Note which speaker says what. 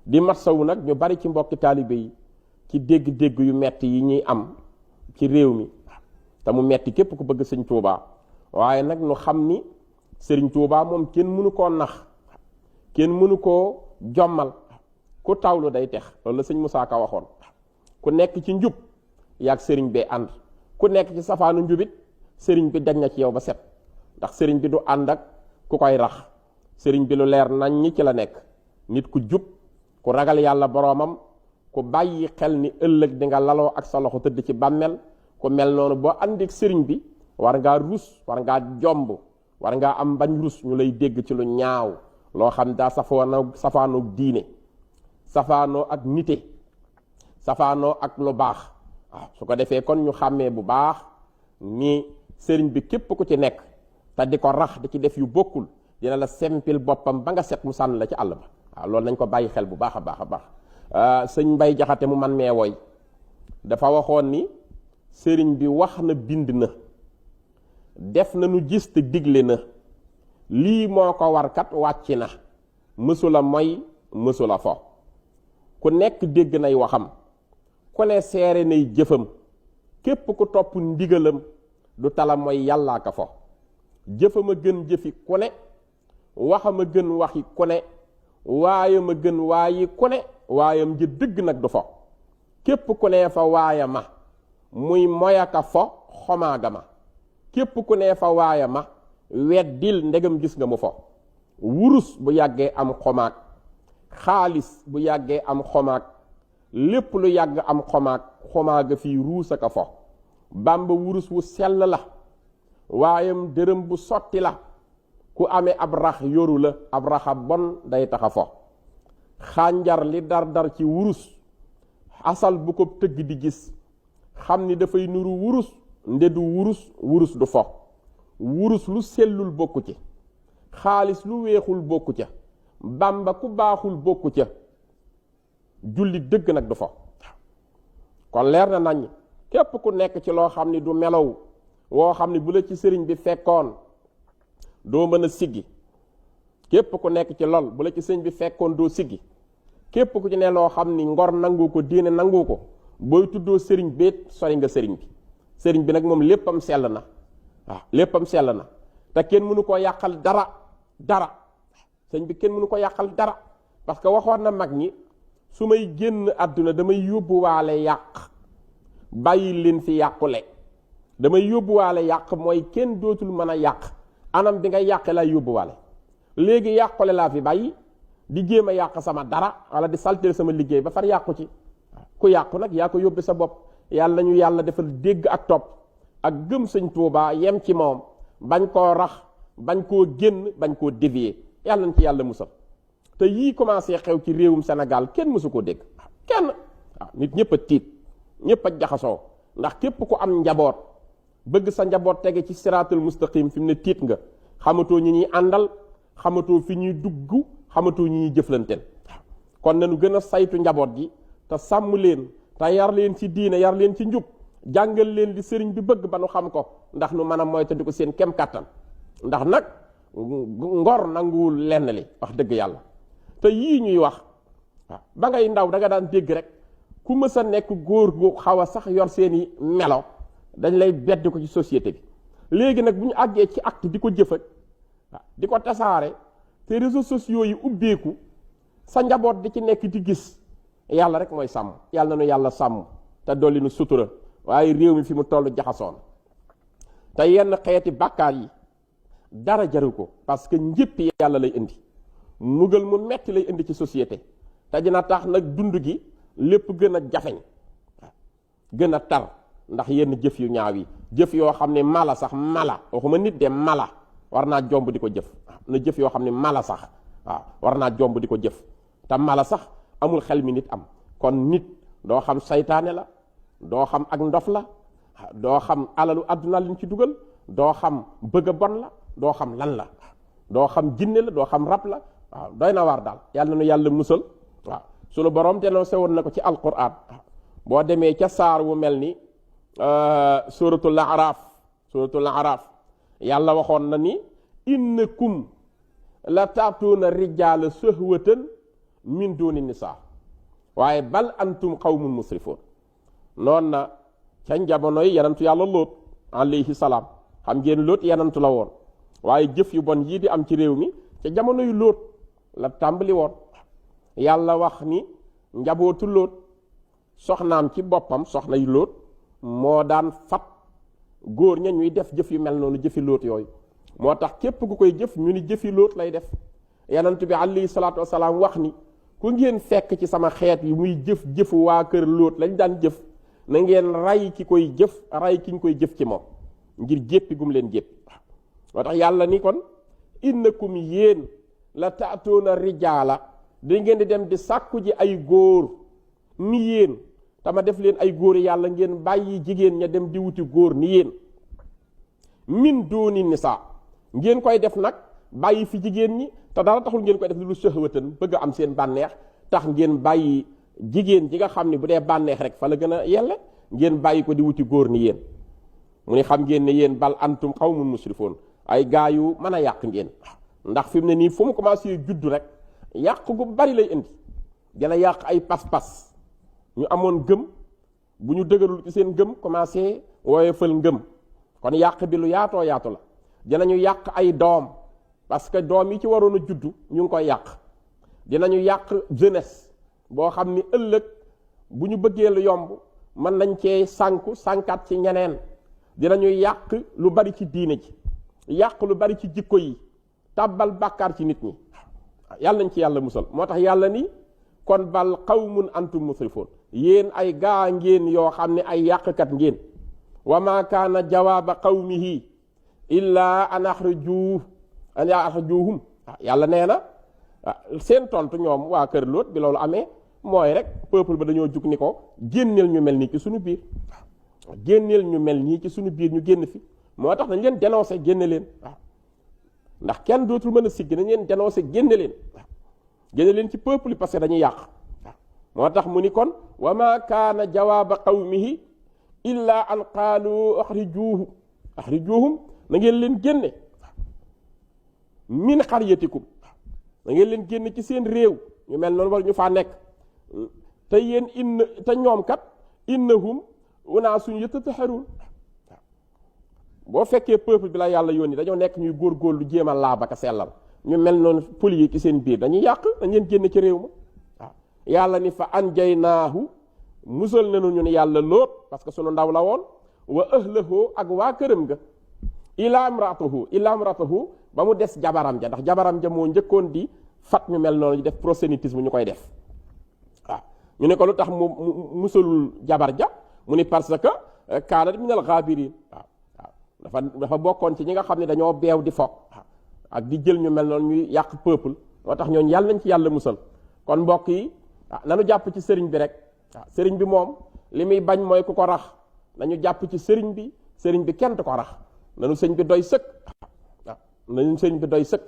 Speaker 1: di matsawu nag ñu bari ci mbokki taalibe yi ci dégg-dégg yu metti yi ñuy am ci réew mi te mu metti képp ku bëgg sëñ Tuubaa waaye nag nu xam ni sëriñ Tuubaa moom kenn mënu koo nax kenn mënu koo jommal ku tawlu day tex loolu la sëñ Musaa Ka waxoon ku nekk ci njub yaag sëriñ bee ànd ku nekk ci safaanu njubit sëriñ bi dañ na ci yow ba set ndax sëriñ bi du ànd ak ku koy rax sëriñ bi lu leer nañ ñi ci la nekk nit ku jub ku ragal yàlla boroomam ku bàyyi xel ni ëllëg di nga laloo ak sa loxo tëdd ci bàmmeel ku mel noonu boo àndik sëriñ bi war ngaa rus war ngaa jomb war ngaa am bañ rus ñu lay dégg ci lu ñaaw loo xam daa safaanoo diine safaanoo ak nite safaanoo ak lu baax waaw su ko defee kon ñu xàmmee bu baax ni sëriñ bi képp ku ci nekk te di ko rax di ci def yu bokkul dina la sempil boppam ba nga set mu sànn la ci àll ba waaw loolu nañ ko bàyyi xel bu baax a baax a baax sëñ Mbay Jaxate mu man mee woy dafa waxoon ni sëriñ bi wax na bind na def na nu gis te digle na lii moo ko warkat wàcc na mësula moy mësula fo ku nekk dégg nay waxam ku ne seere nay jëfam képp ku topp ndigalam du tala mooy yàllaa ka fo jëfam a gën jëfi ku ne waxam a gën waxi ku ne waayam a gën waayi ku ne waayam ji dëgg nag du fo képp ku ne fa waaya ma muy moyaka fo xomaaga ma képp ku ne fa waaya ma weddil ndegam gis nga mu fo wurus bu yàggee am xomaag xaalis bu yàggee am xomaag lépp lu yàgg am xomaag xomaaga fii ruus aka fo bàmba wurus wu sell la waayam dërëm bu sotti la ku amee ab rax yoru la ab raxa bon day taxa fo xànjar li dar ci wurus asal bu ko tëgg di gis xam ni dafay nuru wurus ndedu wurus du fo wurus lu sellul bokku ci xaalis lu weexul bokku ca bàmba ku baaxul bokku ca julli dëgg nag du fo kon leer na nañ képp ku nekk ci loo xam ni du melow woo xam ni bu la ci sëriñ bi fekkoon doo mën a siggi képp ku nekk ci lool bu la ci sëriñ bi fekkoon doo siggi képp ku ci ne loo xam ni ngor nangu ko diine nangu ko booy tuddoo sëriñ beet sori nga sëriñ bi nag moom léppam sell na waaw léppam sell na te kenn mënu koo yàqal dara sëriñ bi kenn mënu ko yàqal dara parce que waxoon na mag ñi su may génn àdduna damay yóbbuwaale yàq bàyyi leen fi yàqule damay yóbbuwaale yàq mooy kenn dootul mën a yàq anam bi nga yàqe lay yóbbuwaale léegi yàqule laa fi bàyyi di jéem a yàq sama dara wala di saltel sama liggéey ba far yàqu ci ku yàqu nag yaa ko yóbbe sa bopp yàlla ñu yàlla defal dégg ak topp ak gëm sëñ Tuubaa yem ci moom bañ koo rax bañ koo génn bañ koo dévier yàlla nañ ci yàlla musal te yii commencé xew ci réewum Sénégal kenn mësu koo dégg kenn waaw nit ñëpp a tiit ñëpp a jaxasoo ndax képp ku am njaboot bëgg sa njaboot tege ci siraatul mustaqim fi mu ne tiit nga xamatoo ñi ñuy àndal xamatoo fi ñuy dugg xamatoo ñi ñuy jëflanteel kon nañu gën a saytu njaboot gi te sàmm leen te yar leen ci diine yar leen ci njub jàngal leen li sëriñ bi bëgg ba nu xam ko ndax nu mën a moytandi ko seen kem kàttan ndax nag ngor nanguwul lenn li wax dëgg yàlla te yii ñuy wax waaw ba ngay ndaw da nga daan dégg rek ku mës a nekk góor gu xaw a sax yor seeni melo dañ lay bedd ko ci société bi léegi nag bu ñu àggee ci acte di ko jëfat di ko tasaare te réseaux sociaux yi ubbeeku sa njaboot di ci nekk di gis yàlla rek mooy sàmm yàlla na nu yàlla sàmm te dolli nu sutura waaye réew mi fi mu toll jaxasoon te yenn xeeti bàkkaar yi dara jaru ko parce que njëppi yàlla lay indi mugal mu metti lay indi ci société te dina tax nag dund gi lépp gën a jafeñ gën a tar ndax yenn jëf yu ñaaw yi jëf yoo xam ne mala sax mala waxuma nit de mala war naa jomb di ko jëf na jëf yoo xam ne mala sax waaw war naa jomb di ko jëf te mala sax amul xel mi nit am kon nit doo xam saytaane la doo xam ak ndof la doo xam alalu àdduna liñ ci dugal doo xam bëgg a bon la doo xam lan la doo xam jinne la doo xam rab la waaw doy na waar daal yàlla na nu yàlla musal waaw sunu borom te noo sewoon na ko ci alquran boo demee ca saar wu mel ni suratul araaf yàlla waxoon na ni innakum la taatuuna rijaala sahwatan min duni nisaa waaye bal antum qawmun musrifoon noonu na ca jamonoy yenantu yàlla Lóot alayhi salaam xam ngeen Lóot yenantu la woon waaye jëf yu bon yii di am ci réew mi ca jamono yu Lóot la tàmbali woon yàlla wax ni njabootu Lóot soxnaam ci boppam soxna yu Lóot moo daan fat góor ña ñuy def jëf yu mel noonu jëfi Lóot yooyu moo tax képp ku koy jëf ñu ni jëfi Lóot lay def yenantu bi alayhi salaatu wasalaam wax ni ku ngeen fekk ci sama xeet yi muy jëf waa kër Lóot lañ daan jëf na ngeen ray ki koy jëf ray ki ñu koy jëf ci moom ngir jéppi gum leen jéppi moo tax yàlla ni kon innakum yéen la taatoona rijaala da ngeen di dem di sàkku ji ay góor ni yéen tama def leen ay góor yàlla ngeen bàyyi jigéen ña dem di wuti góor ni yéen min dooni nisaa ngeen koy def nag bàyyi fi jigéen ñi te dara taxul ngeen koy def lu sëhwatan bëgg a am seen bànneex tax ngeen bàyyi jigéen ji nga xam ne bu dee bànneex rek fa la gën a yelle ngeen bàyyi ko di wuti góor ni yéen mu ni xam ngeen ne yéen bal antum qawmun musrifoon ay gaa yu mën a yàq ngeen ndax fi mu ne nii fu mu commencé juddu rek yàq gu bari lay indi dina yàq ay pas-pas ñu amoon gëm bu ñu dëgërul ci seen gëm commencé woyofal ngëm kon yàq bi lu yaatoo yaatu la dinañu yàq ay doom parce que doom yi ci waroon a juddu ñu ngi koy yàq dinañu yàq jeunesse boo xam ni ëllëg bu ñu bëggee lu yomb mën nañ cee sànkaat ci ñeneen dinañu yàq lu bari ci diine ji yàq lu bari ci jikko yi tàbbal bàkkaar ci nit ñi yàlla nañ ci yàlla musal moo tax yàlla ni kon bal qawmun antum musrifoon yéen ay gaa ngeen yoo xam ne ay yàqkat ngeen wa ma kaana jawaaba qawmihi illa an axrijuhum yàlla nee na seen tontu ñoom waa kër Lóot bi loolu amee mooy rek peuple ba dañoo jug ni ko génneel ñu mel nii ci suñu biir génneel ñu mel nii ci suñu biir ñu génn fi moo tax nañ leen dénoncé génne leen waaw ndax kenn dootul mën a sigg nañ leen dénoncé génne leen waaw génne leen ci peuple yi parce que dañuy yàq waaw moo tax mu ni kon wa ma kaana jawaaba qawmihi illa an qaalu axrijuhum na ngeen leen génne min xaryatikum na ngeen leen génne ci seen réew ñu mel noonu war ñu faa nekk te yéen te ñoom kat innahum unaasun yatataharuun boo fekkee peuple bi la yàlla yónni dañoo nekk ñuy góorgóorlu jéem a laab ak sellal ñu mel noonu poli yi ci seen biir dañuy yàq dañ leen génne ci réew ma waaw yàlla ni fa anjaynaahu musal nañu ñu ne yàlla Lóot parce que sunu ndaw la woon wa ahlahu ak waa këram ga illa imratahu ba mu des jabaram ja ndax jabaram ja moo njëkkoon di fat ñu mel noonu ñu def prosélytisme ñu koy def waaw ñu ne ko lu tax mu musalul jabar ja mu ni parce que kaanat minal ghaabiriin waaw dafa bokkoon ci ñi nga xam ne dañoo beew di fo ak di jël ñu mel noonu ñuy yàq peuple moo tax ñooñu yàlla nañ ci yàlla musal kon mbokk yi nanu jàpp ci sëriñ bi rek sëriñ bi moom li muy bañ mooy ku ko rax nañu jàpp ci sëriñ bi kenn du ko rax nanu sëñ bi doy sëkk nañu sëñ bi doy sëkk